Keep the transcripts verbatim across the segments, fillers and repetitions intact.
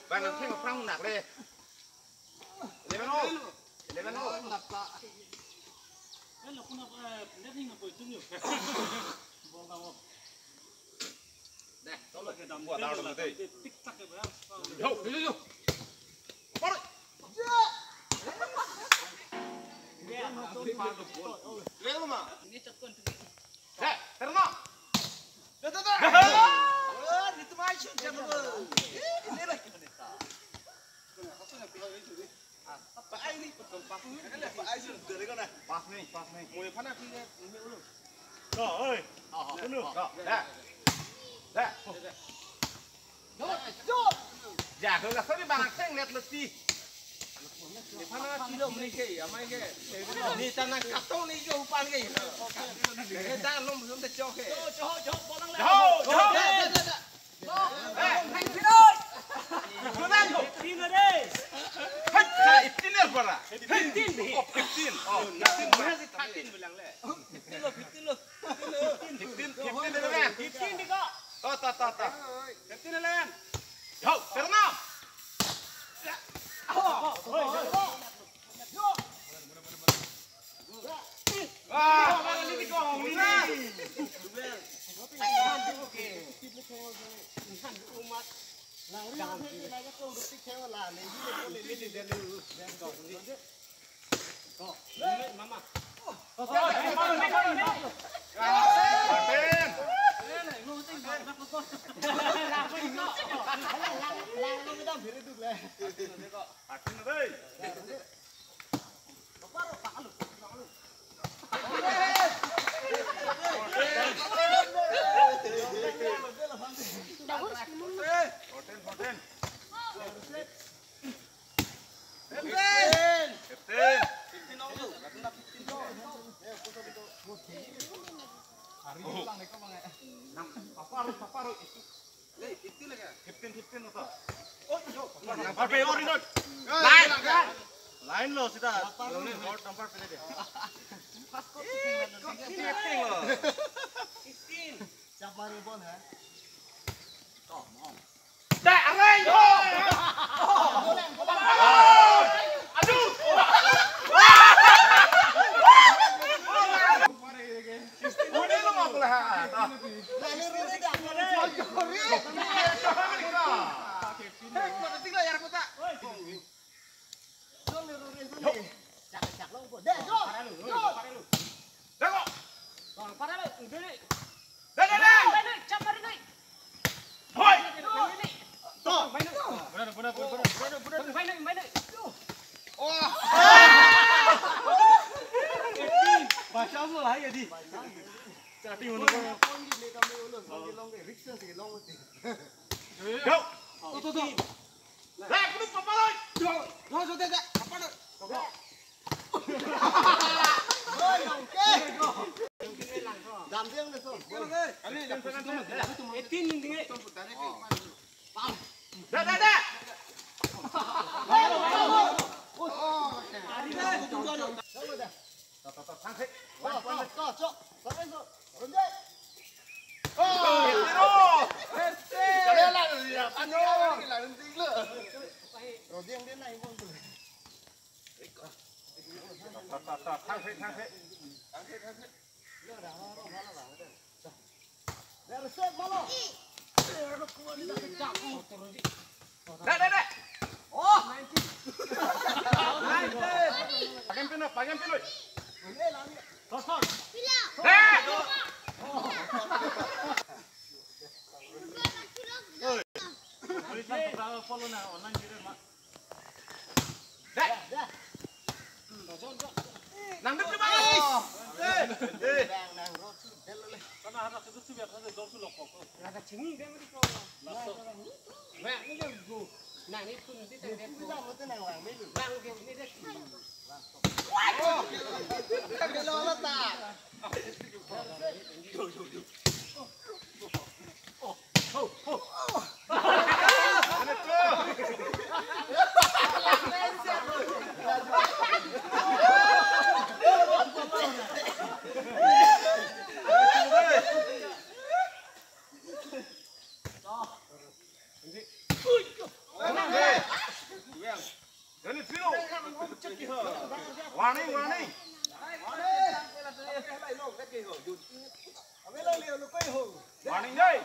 Bang nang theng aphrang nak le. Eleven o. Eleven o. Deh, tolo ke dam. Buat taruh dulu deh. Yo, yo, yo. Por. Lelo ma. Ini cetkon tuh. Deh, terus. Dah, dah, dah. Wah, itu mah shoot jam tuh. Ini lagi menit. Apa ini? Pas nih, pas nih. Mau apa ini? Ini dulu. Tuh, oi. Oh, oh, dulu. Oh, dah. Dah. Ya, kalau nggak sorry bang, saya ngeliat letih. Di mana sih lo menikah ya, main ke? Ini tanah katong nih jauh pan ke. Kita belum belum terjauh ke. Jauh, jauh, jauh, bolang lah. Jauh, jauh. Dah, dah, dah, dah. Fifteen na re. Hai, sa fifteen ya bara. Fifteen deh. Oh, fifteen. Oh, fifteen. Mana si thirteen bilang le? Fifteen lo, fifteen lo. Fifteen, fifteen deh, kan? Fifteen deh kok. Toh, toh, toh, toh. Fifteen le, kan? Yo, terno. Oh, oh, oh, oh. Wah, malah ini kong ini. Mama. Fourteen, fourteen. Fifteen. Fifteen. Fifteen, fifteen, oto. Line, line. Line lo sita. Line lo, number pele dia. Fifteen lo. Fifteen. Siap mari bol, ha? Dah, arai, yo! Aduh! Udah lo mau bola, ha? Hei, kau tinggal ya, Raputa. Yo! Tuh, tuh, tuh. Lah, kudu papaloi. Yo, yo, sudah, sudah. Papaloi. Oi, oke. Dam dia, udah, so. Ini, ini, ini. Etin, ini, ini. Dah, dah, dah. Oh, oke. Ari, dah. Dah, dah, dah. Dah, dah, dah. Oh. Pakai pin, pakai pin, oi. Dah. Oi. Follow na, online video ma. Nang dek, Bang. Eh, eh. Karena anak itu tuh biasa ada dong tuh lokok. Ada cengeng dia mesti kau. Langsung. Nah, ini dia go. Nah, ini pun nanti saya lihat. Bang, ini dia. Oh. Kalau letak. Warning, warning. Warning, guys.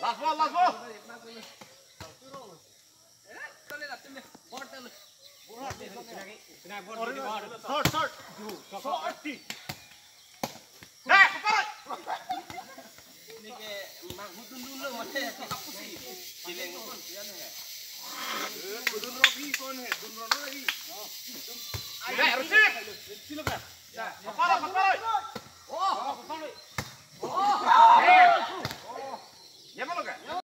Last ball, last ball. Short, short. Short.